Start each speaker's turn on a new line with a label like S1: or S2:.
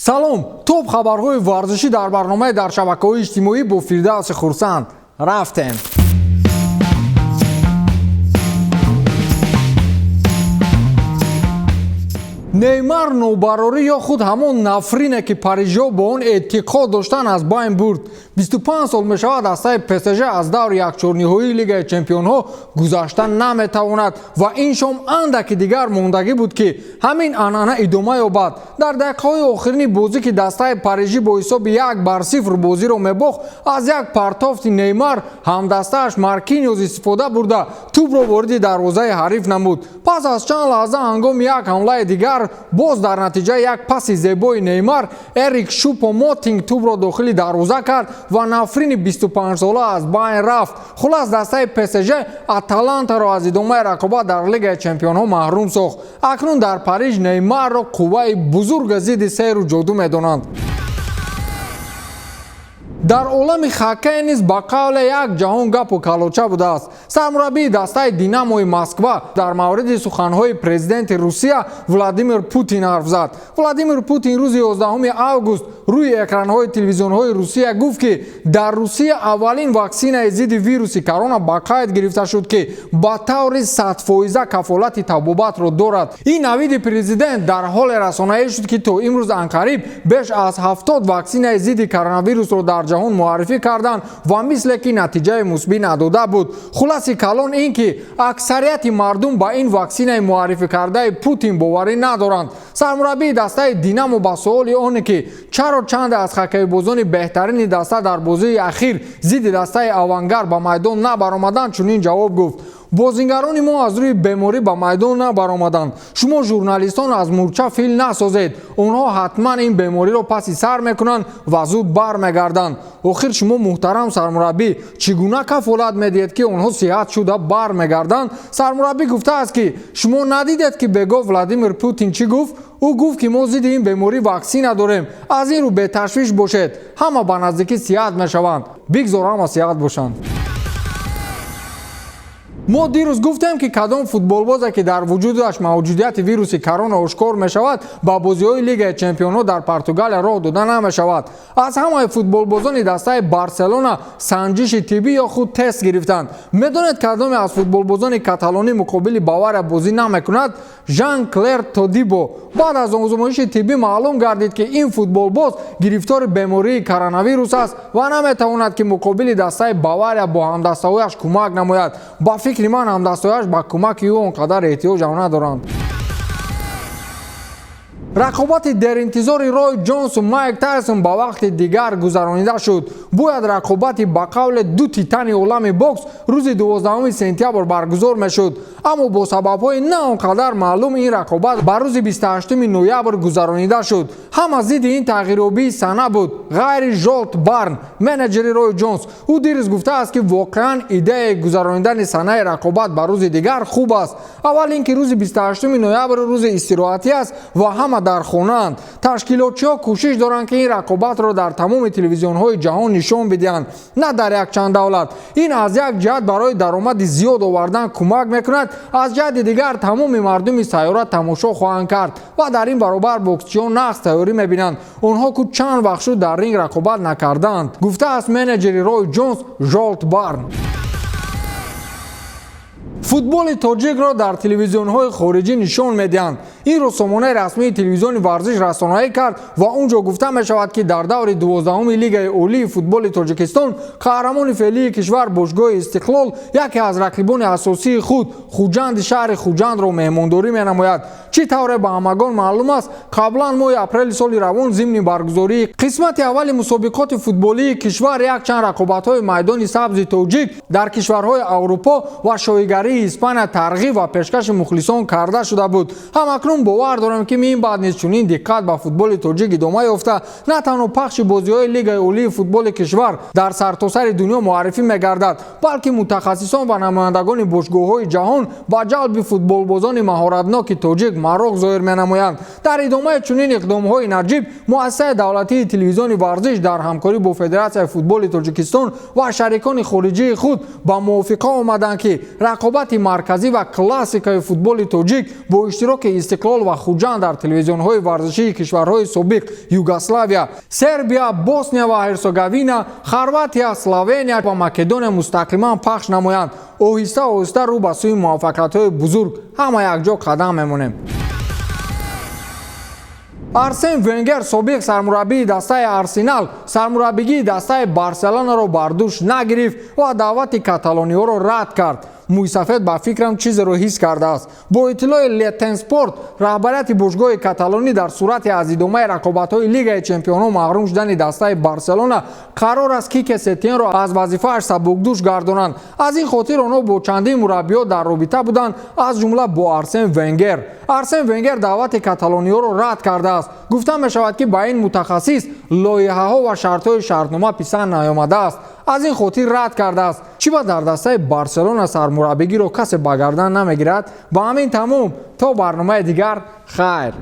S1: Салом, топ хабарҳои варзишӣ дар барномаи дар шабакаҳои иҷтимоӣ бо Фирдавси Хурсанд. Рафтем. Неймар нобарорӣ ё худ ҳамон нафрине, ки парижиҳо бо он эътиқод доштанд, аз байн бурд. 25 сол мешавад, дастаи ПСЖ аз даври якчорниҳоии Лигаи чемпионҳо гузашта наметавонад ва ин шом андаки дигар мондагӣ буд, ки ҳамин анъана идома ёбад. Дар дақиқаҳои охирини бозӣ, ки дастаи парижӣ бо ҳисоби 1-0 бозиро мебохт, аз як партофти Неймар ҳамдастааш Маркиниоз истифода бурда, тӯбро вориди дарвозаи ҳариф намуд. Пас аз чанд лаҳза, ҳангоми як ҳамлаи дигар, боз дар натиҷаи як паси зебои Неймар Эрик Шупо Мотинг тӯбро дохили дарвоза кард ва нафрини 25сола аз байн рафт. Хулас, дастаи ПСЖ Аталантаро аз идомаи рақобат дар Лигаи чемпионҳо маҳрум сохт. Акнун дар Париж Неймарро қувваи бузурга зидди сеҳру ҷоду медонанд. Дар олами хоккей низ ба қавле як ҷаҳон гапу калоча будааст. Сармураббии дастаи Динамои Москва дар мавриди суханҳои президенти Русия Владимир Путин ҳарф зад. Владимир Путин рӯзи 11 август рӯи экранҳои телевизионҳои Русия гуфт, ки дар Русия аввалин ваксинаи зидди вируси корона ба қайд гирифта шуд, ки ба таври 100-фоиза кафолати табобатро дорад. Ин навиди президент дар ҳоле расонаӣ шуд, ки то имрӯз анқариб беш аз 70 ваксинаи зидди коронавирусро дар ҷаҳон муаррифӣ карданд ва мисле ки натиҷаи мусбӣ надода буд. Хулоси калон ин ки аксарияти мардум ба ин ваксинаи муаррифӣ кардаи Путин боварӣ надоранд. Сармураббии дастаи Динамо ба суоли оне, ки чаро чанде аз хоккейбозони беҳтарини даста дар бозии ахир зидди дастаи Авангард ба майдон набаромаданд, чунин ҷавоб гуфт: «Бозингарони мо аз рӯи беморӣ ба майдон набаромаданд. Шумо журналистон аз мурча фил насозед. Онҳо ҳатман ин бемориро паси сар мекунанд ва зуд бармегарданд». «Охир шумо, муҳтарам сармураббӣ, чӣ гуна кафолат медиҳед, ки онҳо сиҳат шуда бармегарданд?» Сармураббӣ гуфтааст, ки шумо надидед, ки бегоҳ Владимир Путин чӣ гуфт? Ӯ гуфт, ки мо зидди ин беморӣ ваксина дорем. Аз ин рӯ беташвиш бошед, ҳама ба наздикӣ сиҳат мешаванд. Бигзор ҳама сиҳат бошанд. Мо дирӯз гуфтем, ки кадом футболбозе, ки дар вуҷудаш мавҷудияти вируси корона ошкор мешавад, ба бозиҳои Лигаи чемпионҳо дар Португалия роҳ дода намешавад. Аз ҳамаи футболбозони дастаи Барселона санҷиши тиббӣ ё худ тест гирифтанд. Медонед, кадоме аз футболбозони каталонӣ муқобили Бавария бозӣ намекунад? Жан Клер Тодибо. Баъд аз озмоиши тиббӣ маълум гардид, ки ин футболбоз гирифтори бемории коронавирус аст ва наметавонад, ки муқобили дастаи Бавария бо ҳамдастаҳояш кӯмак намояд. Ба фикри ман, ҳамдастаҳояш ба кӯмаки ӯ он қадар эҳтиёҷам надоранд. Рақобати деринтизори Рой Ҷонсу Майк Тайсон ба вақти дигар гузаронида шуд. Бояд рақобати ба қавле ду титани олами бокс рӯзи 12 сентябр баргузор мешуд, аммо бо сабабҳои на он қадар маълум ин рақобат ба рӯзи 28 ноябр гузаронида шуд. Ҳама зидди ин тағйирёбии сана буд, ғайри Жолт Барн, менеҷери Рой Ҷонс. Ӯ дирӯз гуфтааст, ки воқеан идеяи гузаронидани санаи рақобат ба рӯзи дигар хуб аст. Аввал ин ки рӯзи 28 ноябр рӯзи истироҳатӣ аст ва ҳама дар хонаанд. Ташкилотчиҳо кӯшиш доранд, ки ин рақобатро дар тамоми телевизионҳои ҷаҳон нишон бидиҳанд, на дар якчанд давлат. Ин аз як ҷиҳат барои даромади зиёд овардан кӯмак мекунад, аз ҷиҳати дигар тамоми мардуми сайёра тамошо хоҳанд кард ва дар ин баробар боксчиён нағз тайёрӣ мебинанд. Онҳо ку чанд вақт шуд дар ринг рақобат накардаанд, гуфтааст менеҷери Рой Ҷонс Жолт Барн. Футболи тоҷикро дар телевизионҳои хориҷӣ нишон медиҳанд. Инро сомонаи расмии телевизиони варзиш расонаӣ кард ва он ҷо гуфта мешавад, ки дар даври 12-уми Лигаи олии футболи Тоҷикистон қаҳрамони феълии кишвар, бошгоҳи Истиқлол, яке аз рақибони асосии худ, Хуҷанди шаҳри Хуҷандро меҳмондорӣ менамояд. Чӣ тавре ба ҳамагон маълум аст, қаблан моҳи апрели соли равон зимни баргузории қисмати аввали мусобиқоти футболии кишвар якчанд рақобатҳои майдони сабзи тоҷик дар кишварҳои Аврупо ва шоҳигарии Испания тарғиб ва пешкаши мухлисон карда шуда буд. Ҳамакнун бовар дорем, ки мин баъд низ чунин диққат ба футболи тоҷик идома ёфта, на танҳо пахши бозиҳои Лигаи олии футболи кишвар дар сартосари дунё муаррифӣ мегардад, балки мутахассисон ва намояндагони бошгоҳҳои ҷаҳон ба ҷалби футболбозони маҳоратноки тоҷик мароқ зоҳир менамоянд. Дар идомаи чунин иқдомҳои наҷиб муассисаи давлатии телевизиони варзиш дар ҳамкорӣ бо Федератсияи футболи Тоҷикистон ва шарикони хориҷии худ ба мувофиқа омаданд, ки рақобати марказӣ ва классикаи футболи тоҷик бо иштироки Истиқлол. Истиқлол ва Хуҷанд дар телевизионҳои варзишии кишварҳои собиқ Югославия, Сербия, Босния ва Ҳерсеговина, Хорватия, Словения ва Македония мустақиман пахш намоянд. Оҳиста оҳиста рӯ ба сӯи муваффақиятҳои бузург ҳама якҷо қадам мемонем. Арсен Венгер, собиқ сармураббии дастаи Арсенал, сармураббигии дастаи Барселонаро бар дӯш нагирифт ва даъвати каталониҳоро рад кард. Мӯйсафед ба фикрам чизеро ҳис кардааст. Бо иттилои Леттенспорт, раҳбарияти бошгоҳи каталонӣ дар сурати аз идомаи рақобатҳои Лигаи чемпионҳо маҳрум шудани дастаи Барселона қарор аст Кике Сетиенро аз вазифааш сабукдӯш гардонанд. Аз ин хотир онҳо бо чандин мураббиҳо дар робита буданд, аз ҷумла бо Арсен Венгер. Арсен Венгер даъвати каталониҳоро рад кардааст. Гуфта мешавад, ки ба ин мутахассис лоиҳаҳо ва шартҳои шартнома писанд наомадааст, аз ин хотир рад кардааст. Чӣ ба дар дастаи Барселона сармураббигиро касе ба гардан намегирад? Ба ҳамин тамом, то барномаи дигар, хайр.